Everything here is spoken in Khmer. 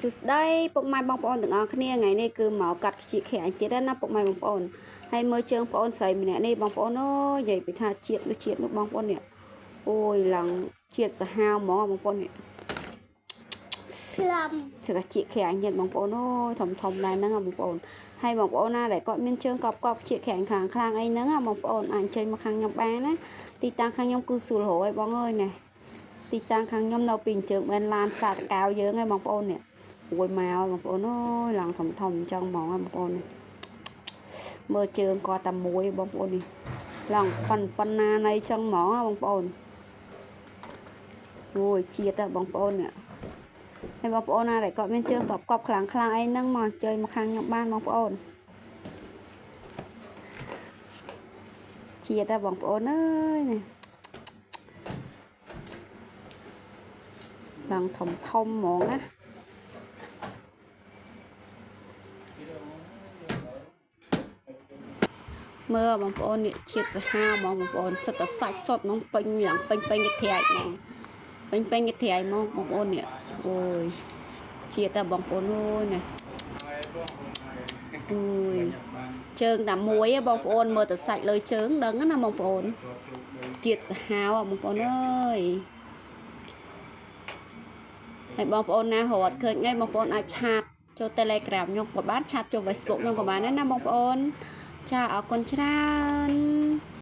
សួស្តីពុកម៉ែបងប្អូនទាំងអស់គ្នាថ្ងៃនេះគឺមកកាត់ខ្ជិះខ្រាញ់ទៀតណាពុកម៉ែបងប្អូនហើយមើលជើងបងប្អូនស្រីម្នាក់នេះបងប្អូនអើយនិយាយពីថាជាតិនោះជាតិនោះបងប្អូននេះអូយឡើងជាតិសាហាវហ្មងបងប្អូននេះ ក្លំ ជើងខ្ជិះខ្រាញ់ទៀតបងប្អូនអើយធំធំដែរហ្នឹងបងប្អូនហើយបងប្អូនណាដែលគាត់មានជើងកប់កប់ខ្ជិះខ្រាញ់ខ្លាំងខ្លាំងអីហ្នឹងបងប្អូនអាចចេញមកខាងខ្ញុំបានណាទីតាំងខាងខ្ញុំគឺស្រួលរយបងអើយនេះទីតាំងខាងខ្ញុំនៅពីជើងបែនឡានផ្សារតកៅយើងឯងបងប្អូននេះអូយមកបងប្អូនអើយឡើងធំធំអញ្ចឹងហ្មងបងប្អូនមើលជើងគាត់តែមួយបងប្អូននេះឡើងប៉ុនប៉ុណ្ណាណីចឹងហ្មងបងប្អូនអូយជាតិបងប្អូននេះហើយបងប្អូនណាដែលគាត់មានជើងកប់កប់ខ្លាំងខ្លាំងអីហ្នឹងមកអញ្ជើញមកខាងខ្ញុំបានបងប្អូនជាតិបងប្អូនអើយនេះឡើងធំធំហ្មងណាមើលបងប្អូននេះជាតិសាហាវហ្មងបងប្អូនសិតតែសាច់សុតហ្មងពេញឡើងពេញពេញគេត្រាច់ហ្មងពេញពេញគេត្រាច់ហ្មងបងប្អូននេះអូយជាតិតែបងប្អូនអូយនេះអូយជើងតែមួយឯងបងប្អូនមើលតែសាច់លើជើងដឹងណាបងប្អូនជាតិសាហាវបងប្អូនអើយហើយបងប្អូនណារត់ឃើញថ្ងៃបងប្អូនអាចឆាតចូល Telegram ខ្ញុំក៏បានឆាតចូល Facebook ខ្ញុំក៏បានដែរណាបងប្អូនចាអរគុណច្រើន។